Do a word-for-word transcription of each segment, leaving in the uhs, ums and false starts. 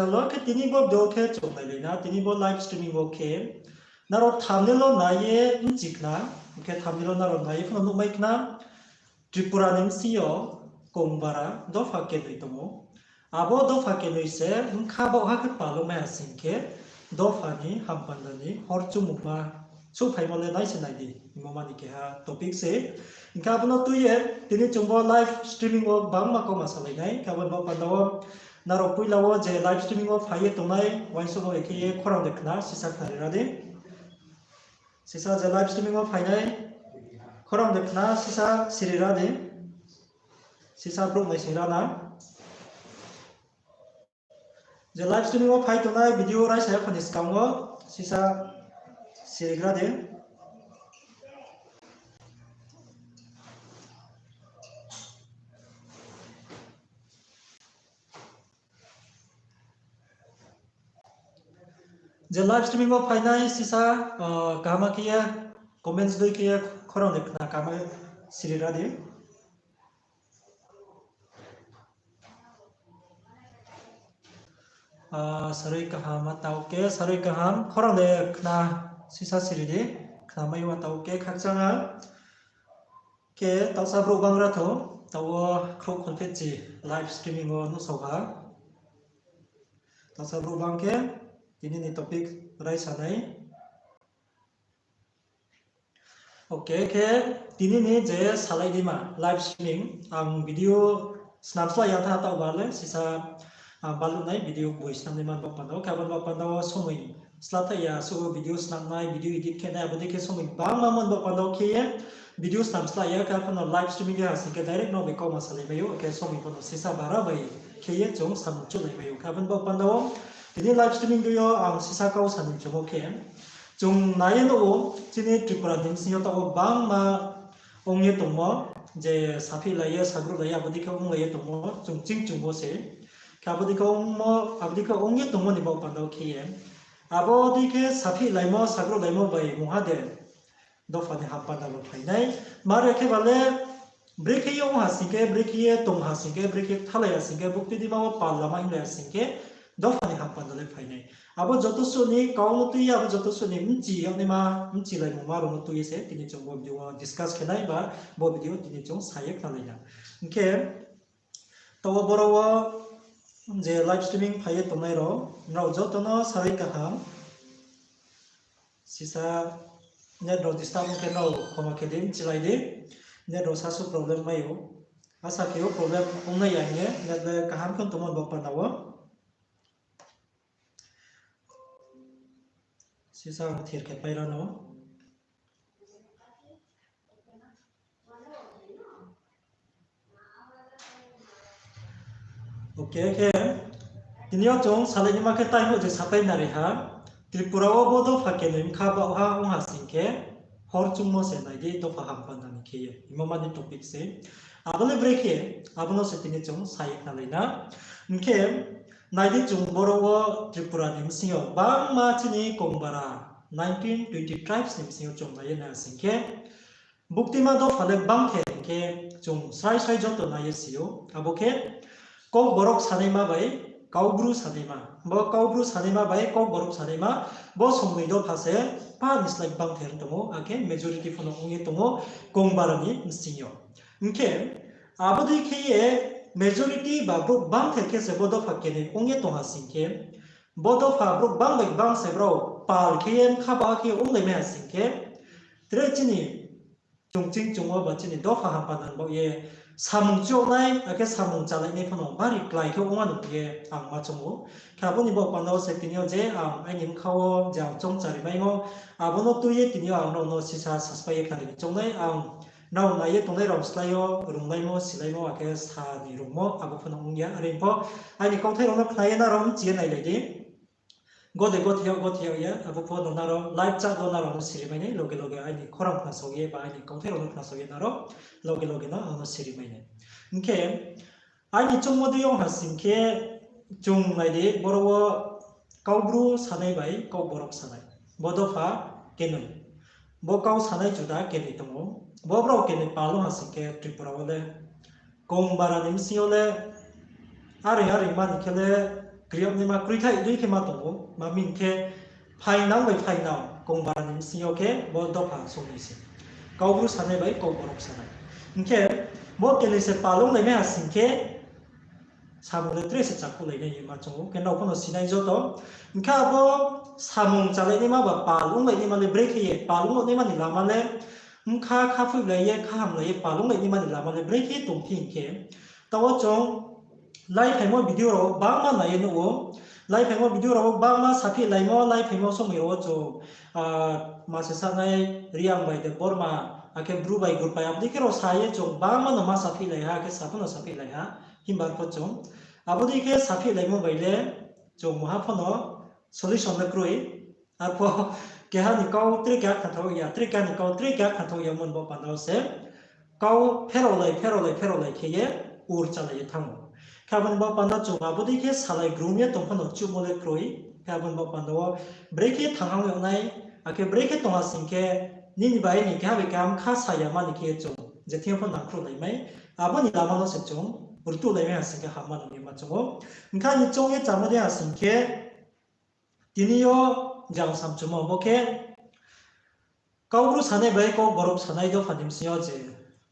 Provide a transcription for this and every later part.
Hello, khe tini bo video khe chung nailai na, tini bo live streaming wo khe nrao thumbnail wo nai ye bchi khna, khe thumbnail wo nrao nai ye phano nuhmai khna, Tripura ni bsing yo Kongbara dopha kenoi tong ou. Abo dopha kenoi se bkha baohha khe pal ongmai ha sing khe, dopha ni hampanda ni hor chumungma souhphaimo le nai se nai di, hingmo mani keha topic se. Hing khe abo no tui ye tini chung bo live streaming wo gbangma kauma salai nai, khe abo ni baoh panda wo nrao poila wo je live streaming wo phai ye tongnai, uaingsouhmo bai khe ye khorang de khna sisa khnari ra di. Sisa je live streaming wo phainai, khorang de khna sisa siri ra di. Sisa brouh nai sing ra na. Je live streaming wo phai tongnai video raisa ya pha ni skang wo sisa sirigra di. Je live streaming wo phainai sisa, ah, kaham khe ye comments dei khe ye khorang de khna kaham siri ra di. Ah, sarui kaham, ma tau khe sarui kaham, khorang de khna sisa siri di, khnamai wa tau khe khakchang ha. Khe taohsa brouh bangra tho, taoh wo khrouh kholphehchi live streaming wo nuhsao ha. Taohsa brouh bang khe tini ni topic raisa nai. Okay, khe tini ni je salai dima live streaming, ang video snam slái ya tha taoh ba le sisa, ah, baluh nai video boi snam nai man baoh panda wo, khe abo ni baoh panda wo somoi sla thaih ya, asuh video snam nai, video edit khe nai, abo dei khe somoi bangma man baoh panda wo khe ye video snam slái ya, khe abo no live streaming khe ha sing khe direct no bai kauma salai mai ou, khe somoi pho no sisa bara bai khe ye chung samung chuhlai mai ou, khe abo ni baoh panda wo tini live streaming dei yo ang sisa kau sa ni choungmo khe, chung nai ye nuh ou, chini Tripura ni bsing yo taoh wo bangma ong ye tongmo, je saphihlai ye, sagruhlai ye, abo dei khe onglai ye tongmo, chung ching chungmo se. Khe abo dei khe ongmo, abo dei khe ong ye tongmo ni baoh panda wo khe ye, abo dei khe saphihlaimo, sagruhlaimo bai mungha de dopha ni hampanda wo phai nai. Mare khe ba le, brekhe ye ong ha sing khe, brekhe ye tong ha sing khe, brekhe kthalai ha sing khe, buktui dima wo pal lama hinglai ha sing khe, dopha ni hampanda le phai nai. Abo joto suh ni kau no tui ye, abo joto suh ni bchi yag naima, bchilaimungma rao no tui ye se tini chung bo video wo discuss khe nai ba, bo video tini chung sa ye khnalai na. Hing khe, taoh wo boro wo je live streaming phai ye tongnai rao, nrao joto no sarui kaham. Sisa net rao disturb ong khe nrao khoma khe di, bchilai di. Net rao sasu problem mai ou. Asa khe ou problem ongnai ya hing ye, net le kaham khe tongmo ni baoh panda wo. Sisa ang thir khe pai ra no. Okay, khe tini yo chung salai nima khe time je sapai nari ha, Tripura wo bo dopha kenoi bkha baohha ong ha sing khe, hor chungmo se nai di dopha hampanda ni khe ye, hingmo mani topic se. Abo le brekhe, abo no se tini chung sa ye khnalai na. Hing khe, nai di chung boro wo Tripura ni bsing yo bangma chini Kongbara nineteen twenty tribes ni bsing yo chung nai ye nai ha sing khe, buktima dopha le bangther hing khe chung srai srai joto nai ye si ou. Abo khe Kokborok sanaima bai Kaubru sanaima. Bo Kaubru sanaima bai Kokborok sanaima, bo songnoi dopha se pa ni slái bangther tong ou, akhe majority pho no ong ye tong ou Kongbara ni bsing yo. Hing khe, abo dei khe ye majority ba brouh bangther khe se bo dopha kenoi ong ye tong ha sing khe, bo dopha brouh bang bai bang se brao pal khe ye bkha baohha khe ye onglai mai ha sing khe, tre chini chung ching chung wo ba chini dopha hampanda ni baoh ye samung chouhnai, akhe samung chalainai pho no bari klái khe ong ano hing ye ang ma choung ou. Khe abo ni baoh panda wo se tini yo je ang aini bkha wo je ang choung chari maimo, abo no tui ye tini yo ang nrao no sisa saspai ye khnari ni choungnai. Ang nrao nai ye tongnai rao slái yo runglaimo, silaimo, akhe sa ni rungmo, abo pho no ong ya. Are pho aini kauthai rao no khna ye nrao bchi ye nailai di. Gode gothe yag, gothe yag ya, abo pho no nrao live chat wo nrao no siri mai nai, loge loge aini khorang khnasao ye ba aini kauthai rao no khnasao ye nrao loge loge no ang no siri mai nai. Hing khe, aini choungmo dei ong ha sing khe, chung nai di, boro wo Kaubru sanai bai Kokborok sanai. Bo dopha kenoi. Bo kau sanai juda kenoi tong ou. Bo brao kenoi pal ong ha sing khe Tripura wo le, Kongbara ni bsing yo le, are are mani khe le, Kri yag naima kroithaih dei khe ma tong ou, ma hing khe phainang bai phainang kongbara ni bsing yo khe bo dopha song ni se. Kaubru sanai bai Kokborok sanai. Hing khe bo keni se pal onglaimai ha sing khe samung le tre se chakhouhlai nai hing ma chung ou, khe nrao pho no sinai joto. Hing khe abo samung chálai naima ba pal onglaimai naima le brekhe ye, pal onglaimai naima ni lama le bkha khaphoihlai ye, khahamlai ye, pal onglaimai naima ni lama le brekhe tong phi hing khe, taoh wo chung laiphaimo video rao bangma nai ye nuh ou. Laiphaimo video rao bangma saphihlaimo, laiphaimo somoi rao wo chung, ma se sanai Reang bai Debbarma, akhe Bru bai Gurpai, abo dei khe rao sa ye chung bangma no ma saphihlai ha, akhe sa pho no saphihlai ha. Himba arpho chung abo dei khe saphihlaimo bai le chung maha pho no solution le kroi. Arpho keha ni kau tre keha khathao ya, tre keha ni kau tre keha khathao ya mon bo panda wo se kau pheraolai, pheraolai, pheraolai khe ye ur chálai ye thanng ou. Khe abo ni bo panda chung abo dei khe salai grum ye tong pho no chuhmo le kroi. Khe abo ni bo panda wo brekhe thanng hang yag nai, akhe brekhe tong ha sing khe nini bai ni keha bai keha bkha sa ya ma ni khe ye chung je thing yo pho nangkhruhlai mai. Abo ni lama no se chung rtuhlaimai ha sing khe hamma nang ye ma chung ou. Hing khe aini choung ye chámo dei ha sing khe, tini yo jang samchumo bo khe Kaubru sanai bai Kokborok sanai dopha ni bsing yo je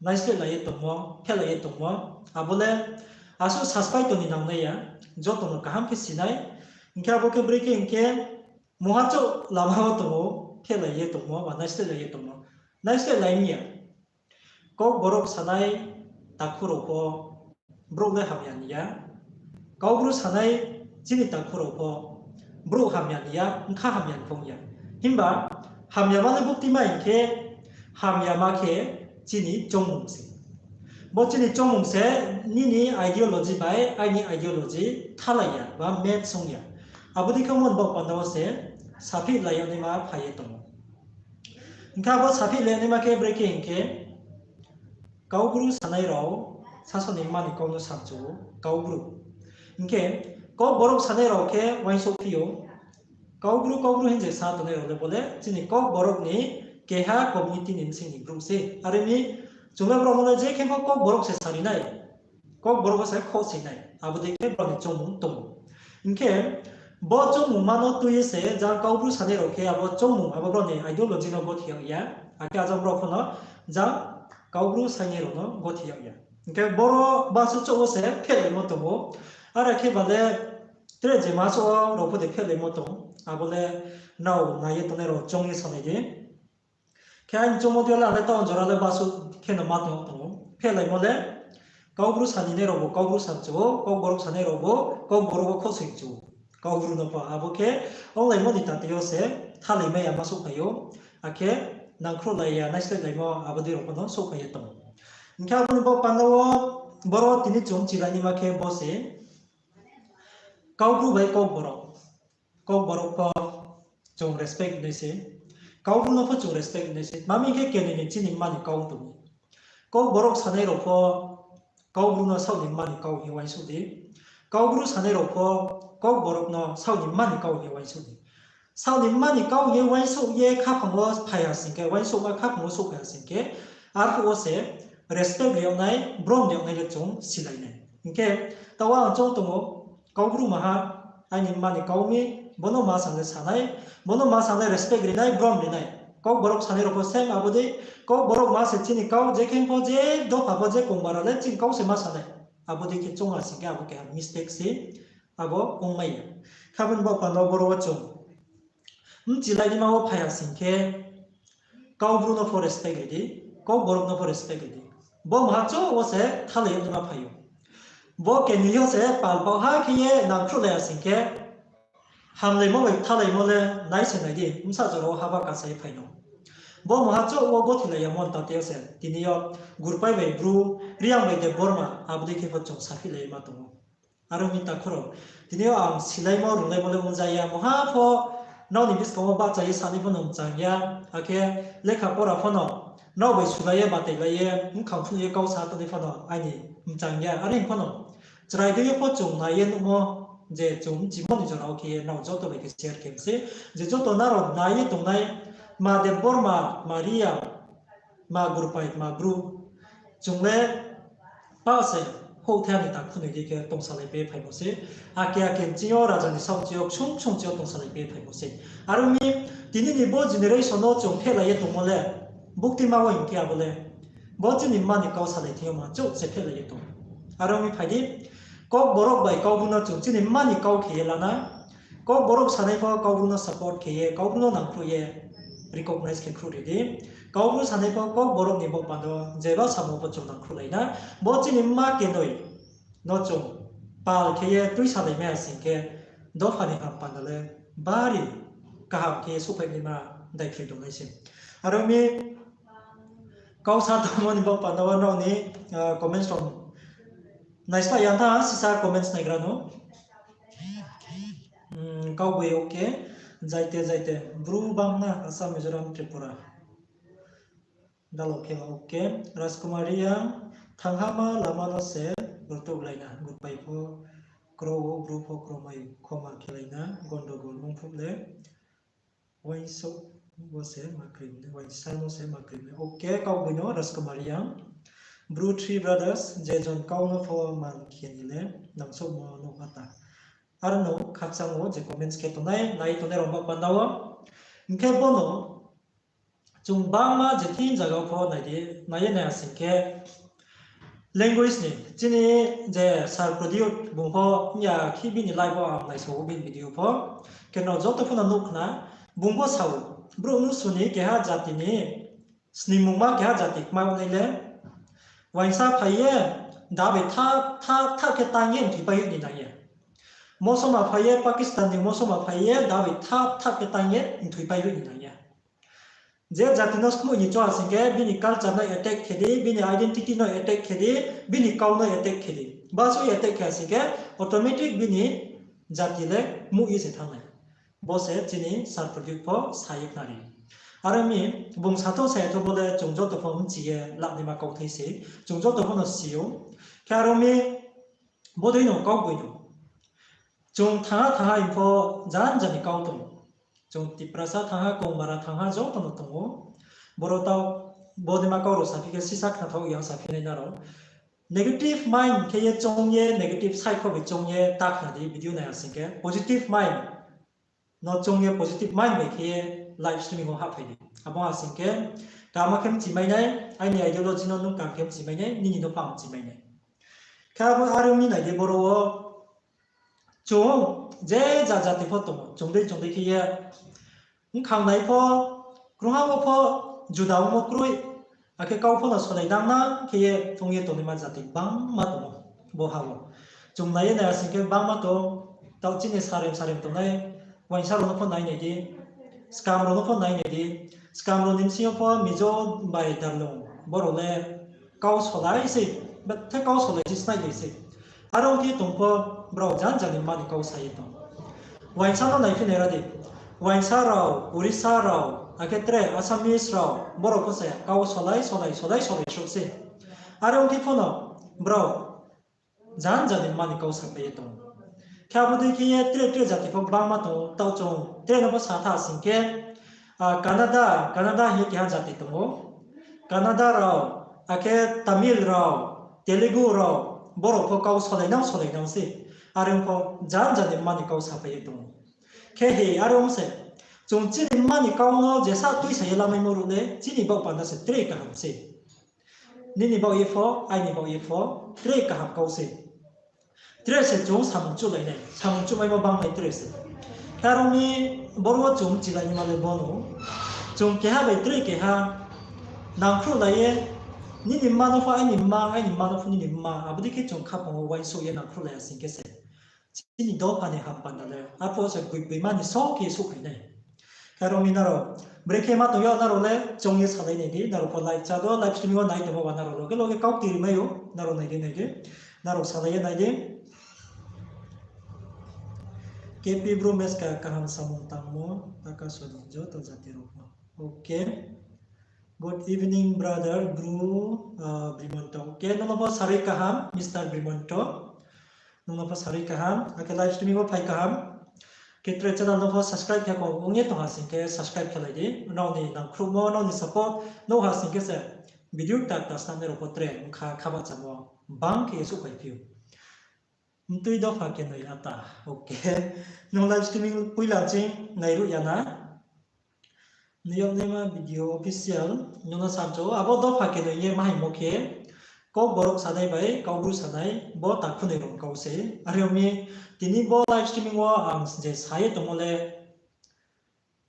naislehlai ye tongmo, phehlai ye tongmo, abo le asuh saspai tong ni nangnai ya, joto no kaham khe sinai. Hing khe abo khe brekhe hing khe, mungha chouh lama wo tong ou, phehlai ye tongmo ba naislehlai ye tongmo. Naislehlai mi ya. Kokborok sanai takhu rao pho brouh le hamya ni ya. Kaubru sanai chini takhu rao pho brouh hamya ni ya, bkha hamya ni pho ong ya. Himba hamyama le bukti ma hing khe, hamyama khe chini choungmung se. Bo chini choungmung se nini ideology bai aini ideology thalai ya ba match ong ya. Abo dei khe mon bo panda wo se saphihlai yag naima phai ye tong ou. Hing khe abo saphihlai yag naima khe brekhe hing khe, Kaubru sanai rao sasaoh ni mma ni kau no samchu ou, Kaubru. Hing khe Kokborok sanai rao khe uaingsouhphi ou, Kaubru, Kaubru hing je sa tongnai rao le bo le chini Kokborok ni keha community ni bsing ni brouh se. Are mi chung le brao no le je khe pho Kokborok se sari nai, Kokborok wo se khouhsoi nai, abo dei khe brao ni choungmung tong ou. Hing khe bo choungmungma no tui ye se jang Kaubru sanai rao khe abo choungmung abo brao ni ideology no gothi yag ya, akhe ajang brao pho no jang Kaubru sanai rao no gothi yag ya. Hing khe boro basuh chouh wo se phehlaimo tong ou. Are khe ba le tre je ma chouh wo rao pho de phehlaimo tong, abo le nrao nai ye tongnai rao choung ye sanai di. Khe aini choungmo dei yo le ang le taoh jora le basuh khe no ma tong tong ou. Phehlaimo le Kaubru saninai rao bo Kaubru sa chu ou, Kokborok sanai rao bo Kokborok wo khouhsoi chu ou. Kaubru no pho abo khe onglaimo ni tati yo se thalai mai ya ma souhphai ou, akhe nangkhruhlai ya, naislehlaimo abo dei rao pho no souhphai ye tong ou. Hing khe abo ni bo panda wo boro tini chung chilai naima khe bo se Kaubru bai Kokborok. Kokborok pho chung respect rinai se, Kaubru no pho chung respect rinai se. Tma hing khe, keni ni chini mma ni kau tong ou. Kokborok sanai rao pho Kaubru no saoh ni mma ni kau hing ye uaingsouh di. Kaubru sanai rao pho Kokborok no saoh ni mma ni kau hing ye uaingsouh di. Saoh ni mma ni kau hing ye uaingsouh ye khaphang wo phai ha sing khe, uaingsouhma khaphang wo souhphai ha sing khe, arphuh wo se respect ri yag nai, brom ri yag nai le chung silai nai. Hing khe, taoh wo ang choung tong ou, Kaubru maha, aini mma ni kau mi, bo no ma sa le sa nai, bo no ma sa le respect ri nai, brom ri nai. Kokborok sanai rao pho same abo dei, Kokborok ma se chini kau, je khe pho je dopha pho je kongbara le chini kau se ma sa nai. Abo dei khe choung ha sing khe abo keha mistake se, abo ongmai ya. Khe abo ni bo panda wo boro wo chung mchilai naima wo phai ha sing khe, Kaubru no pho respect ri di, Kokborok no pho respect ri di. Bo maha chouh wo se thalai yag naima phai ou. Bo keni yo se pal pao ha khe ye nangkhruhlai ya sing khe, hamlaimo bai thalaimo le nai se nai di, bsa jora wo haba kasa ye phai no. Bo maha chouh wo gothilai ya mon tati yo se, tini yo Gurpai bai Bru, Reang bai Debbarma, abo dei khe pho chung saphihlai ye ma tong ou. Aro mi takhu rao, tini yo ang silaimo runglaimo le ongja ya, maha pho nrao ni buskang wo bahcha ye sanai pho no mchang ya, akhe lekha pora pho no nrao bai sulai ye, batailai ye, bkhang phnuh ye kau sa tongnai pho no aini mchang ya. Are hing pho no, chrai dei yo pho chung nai ye nuhmo, je chung mchimo ni jora wo khe ye nrao joto bai khe share khe mi se, je joto nrao nai ye tongnai, ma Debbarma, ma Reang, ma Gurpai, ma Bru, chung le pah se khouhthai ni takhu noi di khe tongsalai pai phaimo se. Ake ake nching yo, raja ni saoh nching yo, ksung ksung nching yo tongsalai pai phaimo se. Are ong mi, tini ni bo generation no chung phehlai ye tongmo le, buktima wo hing khe abo le, bo chini mma ni kau salai thing yo ma chouh se phehlai ye tong. Are ong mi phai di, Kokborok bai Kaubru no chung chini mma ni kau khe ye la na. Kokborok sanai pho Kaubru no support khe ye, Kaubru no nangkhruh ye recognize khe khruh ri di. Kaubru sanai pho Kokborok ni baoh panda wo jeba samung pho chung nangkhruhlai na. Bo chini mma kenoi no chung pal khe ye tuisalai mai ya sing khe, dopha ni ham panda le bari kaham khe ye souhphai naima daiphroi tongnai se. Are ong mi, kau sa tongmo ni baoh panda wo nrao ni comments rao naisla ya tha, sisa comments naigra no. Kauboi, okay. Jaite, jaite. Bru bangma Assam, Mizoram, Tripura. Dalo khe, okay. Rajkumar Reang, thanghama lama no se rtuhlaina, gurpai pho kro wo, bru pho kromai khoma khelaina, gondogol ongphuh le, uaingsouh bo se ma kri, uaingsa no se ma kri. Okay, Kauboi no Rajkumar Reang. Bru Three Brothers, je jon kau no pho man khe ni le, nangsouhmo no ata. Aro no khakchang wo je comments khe tongnai, nai tongnai rao baoh panda wo. Hing khe bono chung bangma je thing zaga pho nai di, nai ye nai ya sing khe, language ni, chini je Sir Pradyot bung pho, ya khe bini live wo ang naisao bini video pho, khe nrao joto pho no nuh khna, bung pho sa ou, brouh mnusu ni keha jati ni sningmungma keha jati kma nai le, uaingsa phai ye, dabi thap thap thap khe tang ye mthoipai ni nang ya. Mosoma phai ye, Pakistan ni mosoma phai ye, dabi thap thap khe tang ye mthoipai ni nang ya. Je jati no skmoih ni choha sing khe, bini culture no attack khe di, bini identity no attack khe di, bini kau no attack khe di. Basuh ye attack khe sing khe, automatic bini jati le muh ye se thanng nai. Bo se chini Sir Pradyot pho sa ye khnari. Are ong mi, bung sa thou sa ya thou bo le chung joto pho mchi ye lanaima kauthai se, chung joto pho no si ou. Khe are ong mi, bodei no Kauboi no chung thanngha thanngha hing pho janja ni kau tong. Chung Tiprasa thanngha, Kongmara thanngha joto no tong ou. Boro tao bodei ma kau rao saphi khe sisa khnathao yang saphi nai nrao. Negative mind khe ye choung ye, negative side pho bai choung ye ta khna di video nai ha sing khe, positive mind no choung ye positive mind bai khe ye live streaming wo hahphai di. Abo ha sing khe, kaham khe mchi mai nai, aini ideology no nung kaham khe mchi mai nai, nini no pho ang mchi mai nai. Khe abo are ong mi nai di boro wo, chung je ja jati pho tong ou, chung dei chung dei khe ye, bkhangnai pho, krungha wo pho, juda ongmo kroi, akhe kau pho no solai nang nang khe ye ong ye tongnaima jati bangma tong ou, bo ha wo. Chung nai ye nai ha sing khe bangma tong, taoh chini sarem sarem tongnai, uaingsa rao no pho nai nai di, skam rao no pho nai nai di, skam rao ni bsing yo pho Mizo bai Darlung, brao le kau solai se, bethe kau solai se, snai dei se. Are ong khe tong pho, brao janja ni mma ni kau sa ye tong. Uaingsa no naiphi nai ra di. Uaingsa rao, Orissa rao, akhe tre Assamese rao, brao pho se kau solai, solai, solai, solai souh se. Are ong khe pho no, brao janja ni mma ni kau sapai ye tong. Khe abo dei khe ye tre tre jati pho bangma tong ou, taoh chung tre no pho sa tha sing khe, Kannada, Kannada hing ye keha jati tong ou. Kannada rao, akhe Tamil rao, Telugu rao, brao pho kau solai nang solai nang se. Are ong pho janja ni mma ni kau sapai ye tong ou. Khe he are ong se, chung chini mma ni kau no jesa tuisa ye lamaimo ruh le chini baoh panda se tre kaham se. Nini baoh ye pho, aini baoh ye pho, tre kaham kau se. Tre se chung samung chuhlai nai, samung chuhmaimo banng nai tre se. Khe are ong mi, boro wo chung mchilainaima le bo no, chung keha bai tre keha nangkhruhlai ye, nini mma no pho aini mma, aini mma no pho nini mma, abo dei khe chung khaphang wo uaingsouh ye nangkhruhlai ya sing khe se chini dopha ni ham panda le arphuh se gboigboima ni só khe souhphai nai. Khe are ong mi nrao, brekhe ma tong yag nrao le choung ye salai nai di, nrao pho like chá do, live streaming wo nai tongmo ba nrao loge loge kau kti ri mai ou, nrao nai di, nai di, nrao salai ye nai di. K P Bru Meska kaham samung tangmo, Akashvani joto jati rao pho. Okay. Good evening, brother Bru, Brimonto. Okay, nung no pho sarui kaham, Mister Brimonto. Nung no pho sarui kaham, akhe live streaming wo phai kaham. Khe tre channel no pho subscribe khe kho ong ye tong ha sing khe subscribe khe lai di. Nrao ni nangkhruhmo, nrao ni support nuh ha sing khe se video kta kta snamnai rao pho tre ong kha, kha bahchamo. bang khe ye souhphaiphi ou. Mtui dopha kenoi ata. Okay. Nung live streaming poila ching nairuh ya na? Niyoknaima video official, nung no samcho, abo dopha kenoi ye mahaimo khe, Kokborok sanai bai Kaubru sanai, bo takhunoi rao kau se. Are ong mi, tini bo live streaming wo ang je sa ye tongmo le,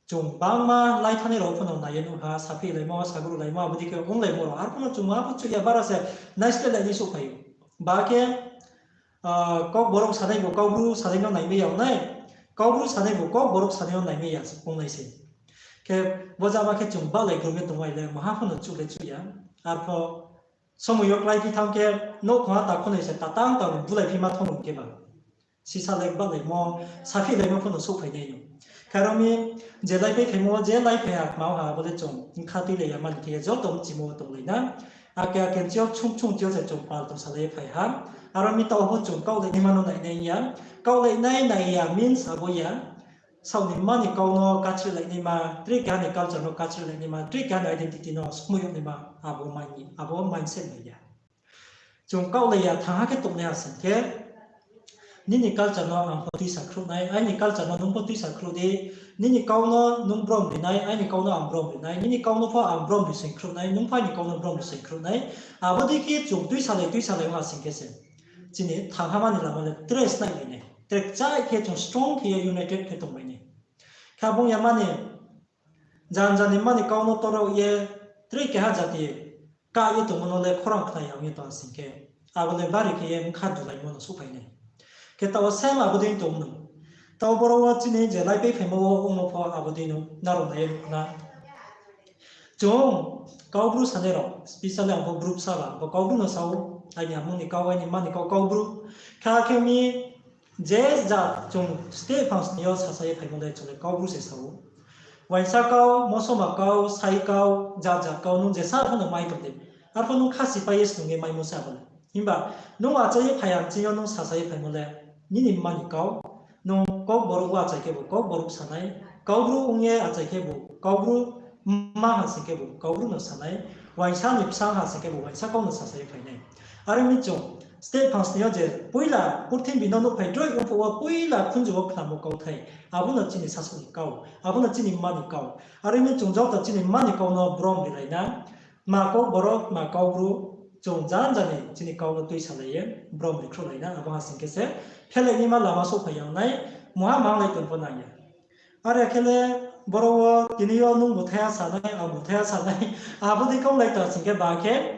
chung bangma lai thanai rao pho no nai ye nuh ha, saphilaimo, sagruhlaimo, abo dei khe onglaimo rao. Arphuh no chung ma pho chuh ya, bara se naisleh lai ni souhphai ou. Ba khe, Kokborok sanai bo Kaubru sanai no naimai ya nai, Kaubru sanai bo Kokborok sanai no naimai ya se ongnai se. Khe bo jama khe chung bahlai group ye tongmai le, maha pho no chuh le chuh ya. Arphuh somoi yo kláiphi thanng khe, nouhkhong ha takhunoi se tatang tang bulaiphi ma thanng rung khe ba. Sisa le bahlaimo, saphilaimo pho no souhphai nai no. Khe aro mi je laipai phaimo, je laipai ha, kma ha, abo le chung bkha tuilai ya mani khe joto mchimo tonglai na. Ake ake nching yo chung chung chi yo se chung pal tong salai ye phai ha. Aro mi taoh pho chung kaohlai naima no nai nai ya. Kaohlai nai nai ya means abo ya. Saoh ni mma ni kau no kachrilai naima, tre keha ni culture no kachrilai naima, tre keha ni identity no skmoih yag naima, abo mindset nai ya. Chung kaohlai ya thanng ha khe tongnai ha sing khe, nini culture no ang pho tuisa khruh nai, aini culture no nung pho tuisa khruh di, nini kau no nung brom ri nai, aini kau no ang brom ri nai, nini kau no pho ang brom ri sing khruh nai, nung pho aini kau no brom ri sing khruh nai. Abo dei khe chung tuisalai tuisalai ong ha sing khe se, chini thanng ha mani lama le tre snaihlai nai, tre kchai khe chung strong khe ye united khe tongmai nai. Khe abo ong ya mani, janja ni mma ni kau no torao ye, tre keha jati kah ye tongmo no le khorang khna ya ong ye tong ha sing khe, abo le bari khe ye bkha dulaimo no souhphai nai. Khe taoh same abo dei tong no. Taoh boro wo chini je laipai phaimo wo ongmo pho abo dei no nrao nai ye nuh khna. Chung Kaubru sanai rao, specially ang pho group saba, bo Kaubru no sa ou, aini amung ni kau, aini mma ni kau Kaubru. Kha khe mi je jat chung state function yo sasa ye phaimo le chung le Kaubru se sa ou. Uaingsa kau, mosoma kau, sai kau, jat jat kau, nung jesa pho no mai tong di. Arphuh nung khasipai ye snung ye maimo se abo le. Himba nung achai ye phai ya ching yo nung sasa ye phaimo le, nini mma ni kau, nung Kokborok wo achai khebu Kokborok sanai, Kaubru ong ye achai khebu Kaubru, mma ha sing khebu Kaubru no sanai, uaingsa ni bsa ha sing khebu uaingsa kau no sasa ye phai nai. Are mi chung state function yo je poila purthimbi no nuhphai droi ong phuh wo poila khunju wo khnamo kauthai, abo no chini sasouh ni kau, abo no chini mma ni kau. Are mi chung joto chini mma ni kau no brom rilai na, ma Kokborok, ma Kaubru, chung janja ni chini kau no tuisalai ye brom ri khruhlai na, abo ha sing khe se phelai naima lama souhphai ya nai, mungha manglai tong pho nang ya. Are khe le boro wo tini yo nung buthai ya sa nai, ang buthai ya sa nai, abo dei kau lai ta sing khe ba khe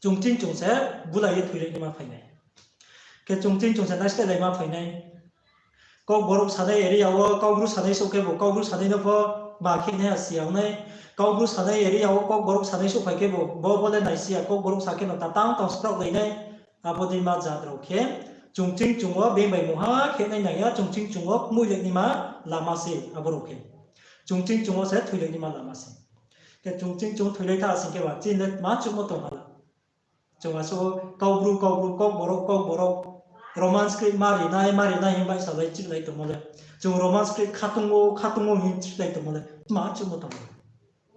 chung ching chung se bulai ye thoilai naima phai nai. Khe chung ching chung se naisleh laima phai nai. Kokborok sanai area wo Kaubru sanai souh khebu Kaubru sanai no pho ba khe nai ha si ya nai. Kaubru sanai area wo Kokborok sanai souhphai khebu bo bo le naisi ya, Kokborok sa khe no tatang tang spraohlai nai. Abo dei ma jat rao khe chung ching chung wo being bai mungha khe nai nang ya, chung ching chung wo kmoilai naima lama se abo rao khe. Chung ching chung wo se thoilai naima lama se. Khe chung ching chung thoilai tha sing khe ba chini le tma chuhmo tong ha la. Chung asuh Kaubru, Kaubru, Kokborok, Kokborok, Roman script ma ri nai, ma ri nai hing baihsalai chihlai tongmo le. Chung Roman script khatung ou, khatung ou hing chihlai tongmo le tma chuhmo tong ha.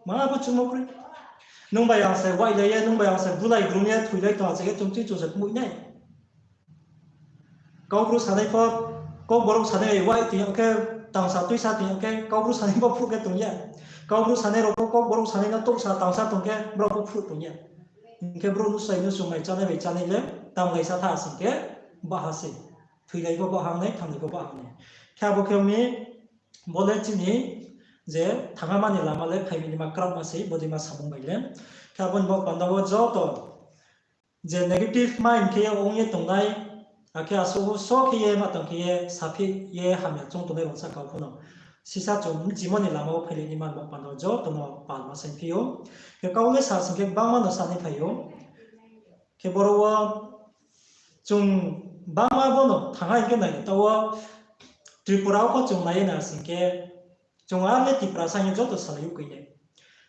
Ma bo chuhmo kroi. Nung bai ang se wailai ye, nung bai ang se bulai grung ye thoilai tong ha se khe chung ching chung se kmoih nai. Kaubru sanai pho, Kokborok sanai bai wai tong ya khe, tangsa tuisa tong ya khe, Kaubru sanai pho phruh khe tong ya. Kaubru sanai rao pho Kokborok sanai no touhsa tangsa tong khe, brao pho phruh tong ya. Hing khe brouh no sai no chung mai chánai bai chánai le, tanglaisa tha sing khe, baha se. Thoilai pho baha nai, thanglai pho baha nai. Khe abo khe ong mi, bo le chini je thanngha mani lama le phaimi naima kraohma se, bodeima samung bai le. Khe abo ni baoh panda wo joto je negative mind khe ye ong ye tongnai, akhe asuh so khe ye ma tong khe ye saphi ye hamya choung tongnai rao sa kau pho no. Sisa chung bchimo ni lama wo phailai naima ni baoh panda wo joto no palma saingphi ou. Khe kau le sa sing khe gbangma no sanai phai ou. Khe boro wo chung bangma bo no thanng ha hing khe nai taoh wo Tripura wo pho chung nai ye na sing khe chung ar le Tiprasa hing ye joto salai ou koi nai.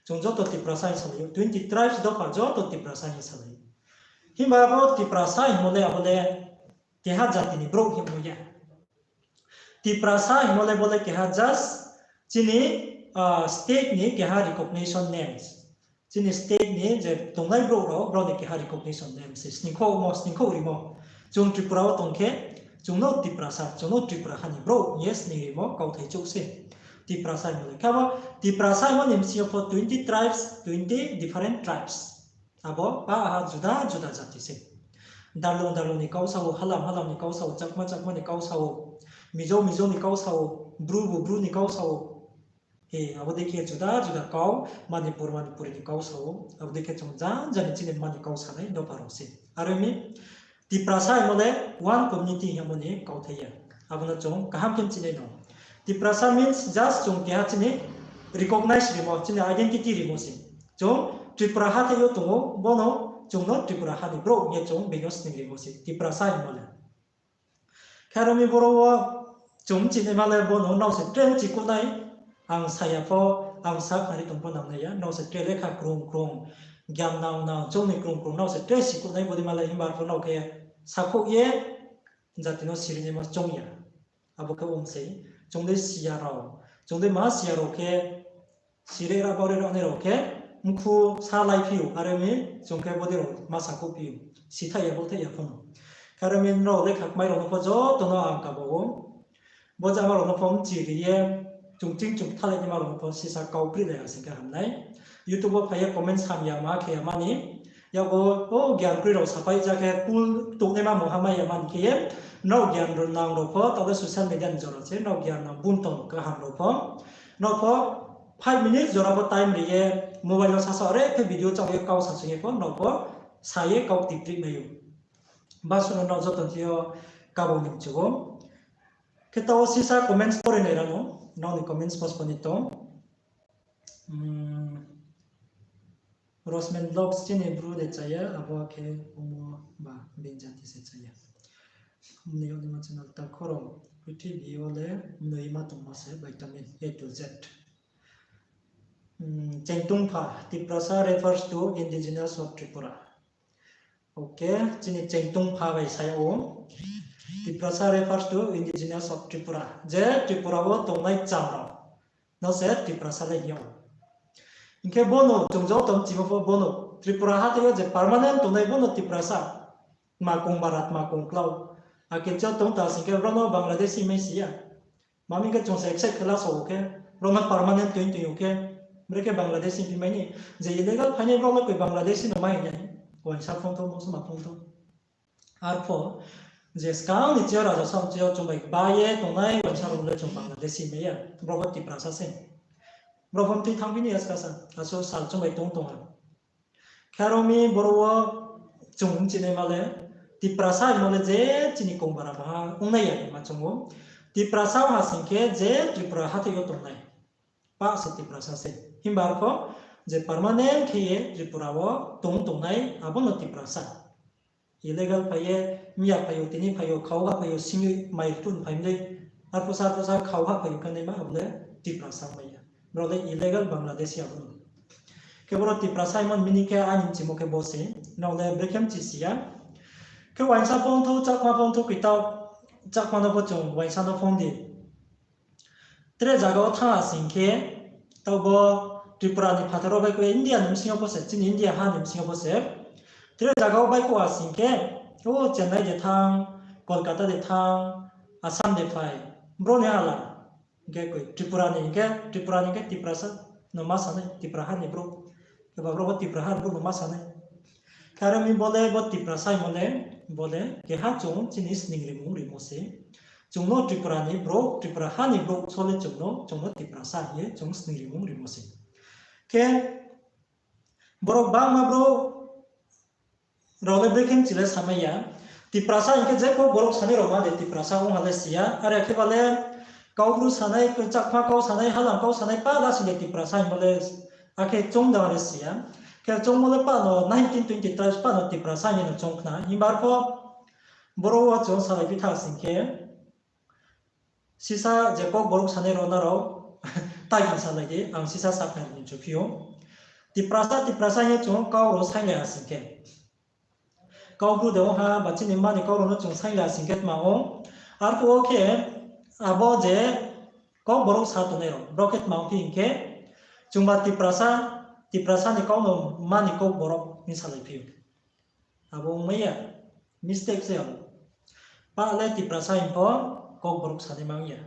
Chung joto Tiprasa hing salai ou, twenty tribes dopha joto Tiprasa hing salai ou. Himba abo Tiprasa hingmo le abo le keha jati ni brouh hingmo ya. Tiprasa hingmo le bo le keha just chini state ni keha recognition names. chini state ni je tongnai brouh rao, brao ni keha recognition de se sningkhouhmo, sningkhouh rimo. Chung Tripura wo tong khe, chung no Tiprasa, chung no Tripura ha ni brouh hing ye sning rimo kauthai chouh se. Tiprasa hingmo le. Khe abo Tiprasa hingmo ni bsing yo pho twenty tribes, twenty different tribes. Abo pa ha juda juda jati se. Darlung Darlung ni kau sa ou, Halam Halam ni kau sa ou, Chakma Chakma ni kau sa ou, Mizo Mizo ni kau sa ou, Bru bu Bru ni kau sa ou. He, abo dei khe juda juda kau, Manipur Manipuri ni kau sa ou, abo dei khe chung janja ni chini mani kau sanai dopha rao se. Are ong mi, Tiprasa hingmo le one community hingmo ni kauthai ya. Abo no chung kaham khe chinai no. Tiprasa means just chung keha chini recognize rimo, chini identity rimo se. Chung Tripura hathái yo tong ou, bo no chung no Tripura ha ni brouh hing ye chung being no sning rimo se, Tiprasa hingmo le. Khe aro mi boro wo chung chinaima le bo no nrao se tre chikuh nai, ang sa ya pho, ang sakhnari tong pho nangnai ya, nrao se tre lekha krung krung, gyan nang nang, choung ni krung krung, nrao se tre sikuh nai, bodeima le himba arphuh nrao khe sakhouh ye jati no sirinaima choung ya. Abo khe ong sei, chung dei siya rao, chung dei ma siya rao khe, sire ra baore rao nai rao khe, mkhu sa laiphi ou, are ong mi chung khe bodei rao ma sakhouhphi ou, sithaih ya, bothaih ya pho no. Khe are ong mi nrao lekha kmai rao no pho joto no ang kaba ou. Bo jama rao no pho mchi ri ye, chung ching chung thalai naima rao no pho sisa kau kri lai ha sing khe ham nai. YouTube wo phai ye comments hamya ma khe ya mani. Yago, o gyan kroi rao sapai ja khe cool tongnaima mungha mai ya mani khe ye, nrao gyan nang rao pho, taoh le social media ni jora se, nrao gyan nang bun tong kaham rao pho. Nrao pho five minutes jora pho time ri ye, mobile no sasa re khe video chao ye kau sasung ye pho, nrao pho sa ye kau tiprih mai ou. Basu no nrao joto thing yo kabo ni mchu ou. Khe taoh sisa comments pore nai rano, nrao ni comments postpone tong. Rosman Vlogs chini bru de chaya, abo khe omo ba being jati se chaya. Mnoi yagnaima channel ta khoro, prithibi yo le mnoi ma tongma se vitamin A to Z. Chengtungpha, Tiprasa refers to indigenous of Tripura. Ok, chini Chengtungpha bai sa yag ou. Tiprasa refers to indigenous of Tripura. Je Tripura wo tongnai cham rao no se Tiprasa le hing yag ou. Hing khe bo no chung joto mchimo pho bo no Tripura hathái yo je permanent tongnai bo no Tiprasa. Tma kong bara, tma kong klau. Akhe cho tong ta sing khe brao no Bangladeshi mai si ya. Mami khe chung se accept khe la sao khe, brao no permanent tui tui ou khe, bre khe Bangladeshi phi mai ni, je illegal phainai brao no koi Bangladeshi no mai nai, uaingsa phung thou, mungsa ma phung thou. Arpho, je skang ni chini raja sam chini chung bai ba ye tongnai uaingsa rao le chung Bangladeshi mai ya, brao pho Tiprasa se. Brao pho mtui thanngphi ni ya skasa, asuh sal chung bai tong tong ha. Khe aro mi boro wo chung chinaima le, Tiprasa hingmo le je chini kong bara baha ongnai ya ma chung ou. Tiprasa ha sing khe je Tripura hathái yo tongnai, pa se Tiprasa se. Himba arpho je permanent khe ye Tripura wo tong tongnai, abo no Tiprasa. Illegal phai ye, miya phai ou, tini phai ou, khauha phai ou, singwi mai rtun phai mdei, arphusa arphusa khauha phai ou khe naima, abo le Tiprasa mai ya. Brao le illegal Bangladeshi abo no. Khe boro Tiprasa hingmo ni meaning khe aini mchimo khe bo se, nrao le brekhe mchi si ya. Khe uaingsa phone thou, Chakma phone thou, koi taoh Chakma no pho chung uaingsa no phone di. Tre zaga wo thanng ha sing khe, taoh bo Tripura ni phathar wo baihkhouh ye India ni bsing yo pho se, chini India ha ni bsing yo pho se. Tre zaga wo baihkhouh ha sing khe, o Chennai de thanng, Kolkata de thanng, Assam de phai, brouh ni hala. Hing khe koi Tripura ni hing khe, Tripura ni hing khe Tiprasa no ma sanai, Tripura ha ni brouh. Khe ba brouh bo Tripura ha ni brouh no ma sanai. Khe aro mi bo le bo Tiprasa hingmo le, bo le keha chung chini sning rimung rimo se. Chung no Tripura ni brouh, Tripura ha ni brouh so le chung no, chung no Tiprasa hing ye chung sning rimung rimo se. Khe borok bangma brouh rao le brekhe mchi le samai ya. Tiprasa hing khe je kau borok sanai rao ma de Tiprasa ong ha le si ya. Are khe ba le Kaubru sanai, Chakma kau sanai, Halam kau sanai, pa la sing de Tiprasa hingmo le, akhe chung da le si ya. Khe chungmo le pa no nineteen twenty tribes pa no Tiprasa hing no chung khna. Himba arpho boro wo chung salai pitha sing khe, sisa je kau borok sanai rao na rao, tai hing salai di, ang sisa sakhnari ni chuphi ou. Tiprasa, Tiprasa hing ye chung kau rao sainglai ha sing khe. Kaubru de ong ha, ba chini mani kau rao no chung sainglai ha sing khe tma ong. Arphuh wo khe, abo je kau borok sa tongnai rao, brao khe tma ongphi hing khe, chungba Tiprasa, Tiprasa ni kau no mani Kokborok hing salai phi ou. Abo ongmai ya, mistake se abo. Pa le Tiprasa hing pho Kokborok sanaima ong ya.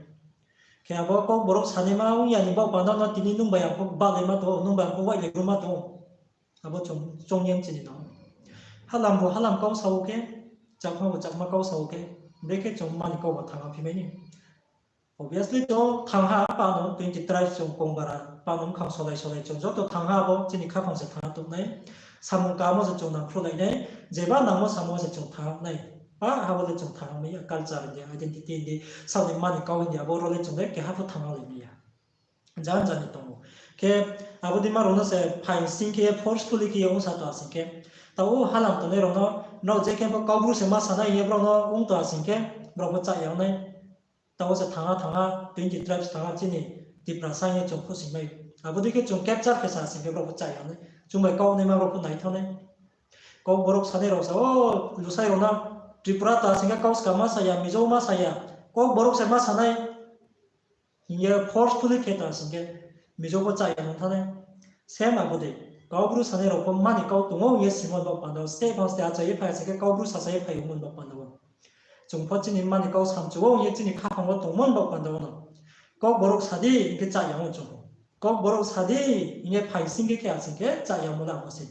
Khe abo Kokborok sanaima ong ya ni baoh panda no tini nung bai ang pho balaima tong ou, nung bai ang pho waihlai ruma tong ou. Abo chung, chung yang chini no. Halam bo halam kau sa ou khe, Chakma bo Chakma kau sa ou khe, brekhe chung mani kau bo thangha phi mai ni. Obviously chung thangha pa no twenty tribe chung kongbara pa no mkhang solai solai chung joto thangha abo chini khaphang se thangha tongnai. Samung kamo se chung nangkhruhlai nai, jeba nangmo samung se chung thangha nai. Pa habo le chung thangha mai ya, culture hing di, identity hing di, saoni mani kau hing di, abo rao le chung le keha pho thangha lai mai ya. Jan jani tong ou. Khe abo dei ma rao no se phai sing khe forcefully khe ye ongsa tong asing khe. Tao halam tongnai rao no, nrao je khe pho Kaubru se ma sanai hing ye brao no ong tong asing khe, brao pho chá ya nai. Tao se thangha thangha twenty tribes thangha chini Tiprasa hing ye chung khosing mai. Abo dei khe chung capture khe sa asing khe brao pho chá ya nai. Chung bai kau naima brao pho naithaoh nai. Kokborok sanai rao sa, o, lusai rao no Tripura ta sing khe kau ska ma sa ya, Mizo ma sa ya, Kokborok se ma sanai hing ye forcefully khe ta sing khe Mizo pho chá ya nang thanai. Same abo dei, Kaubru sanai rao pho mani kau tong ou hing ye simo ni baoh panda wo, state bang state achai ye phai sing khe Kaubru sasa ye phai ongmo ni baoh panda wo. Chung pho chini mani kau samchu ou hing ye chini khaphang wo tongmo ni baoh panda wo no. Kokborok sa di hing khe chá ya ou chung pho. Kokborok sa di hing ye phai sing khe khe asing khe chá ya mo la mo se.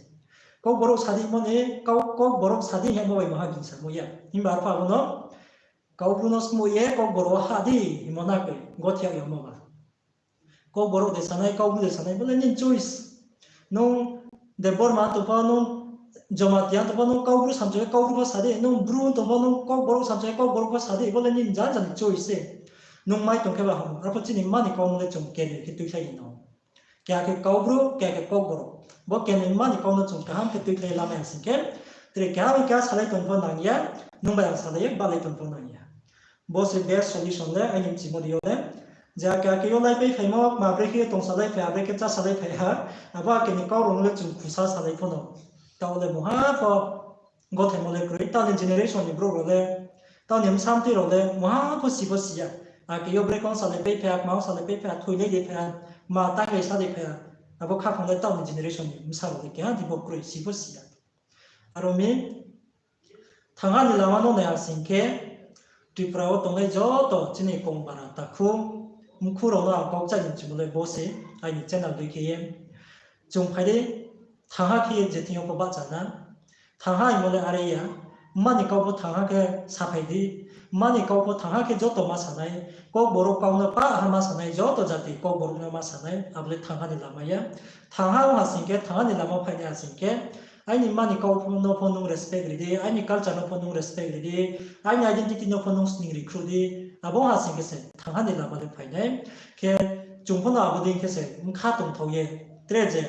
Kokborok sa di mo ni, kau, Kokborok sa di hing ye mo bai maha gingsamo ya. Himba arphuh abo no Kaubru no smuh ye Kokborok wo ha di hingmo na khe gothe ya mo ba. Kokborok de sanai, Kaubru de sanai, bo le nini choice. Nung Debbarma tong pho, nung Jamatia tong pho, nung Kaubru samchu ye Kaubru pho sa di, nung Bru tong pho, nung Kokborok samchu ye Kokborok pho sa di, bo le nini jan jani choice se. Nung mai tong khe ba ham, arphuh chini mani kau no le chung kene khe tuikhlai ni no. Keha khe Kaubru, keha khe Kokborok. Bo kene mani kau no chung kaham khe tuikhlai lamai asing khe, tre keha bai keha salai tong pho nang ya, nung bai ang salai ye balai tong pho nang ya. Bo se best solution le, aini mchimo ri yo le. Je ake ake yo laipai phaimo, ma bre khe tong salai phai, abre khe chá salai phai ha, abo ake ni kau rao no le chung khusa salai pho no. Tao le mungha pho gothaimo le kroi, tao ni generation ni brouh rao le, tao ni bsamtui rao le mungha pho si pho si ya. Ake yo bre khe salai pai phai ha, kma salai pai phai ha, thoilai de phai ha, ma tailai sa de phai ha, abo khaphang le tao ni generation ni bsa rao le keha di bo kroi, si pho si ya. Aro mi, thangha ni lama no nai asing khe, Tripura wo tongnai joto chini kongbara takhu, mkhu rao no ang kau kchai ni chimo le bo se, aini channel dei khe ye. Chung phai di, thangha khe ye je thing yo pho bahcha na. Thangha hingmo le are ya, mani kau pho thangha khe saphai di, mani kau pho thangha khe joto ma sanai, Kokborok kau no pah ha ma sanai, joto jati Kokborok no ma sanai, abo le thangha ni lama ya. Thangha ong asing khe, thangha ni lama phainai asing khe, aini mani kau pho no pho nung respect ri di, aini culture no pho nung respect ri di, aini identity no pho nung sning ri khruh di, abo ong asing khe se thangha ni lama le phainai. Khe chung pho no abo dei khe se bkha tongthao ye, tre je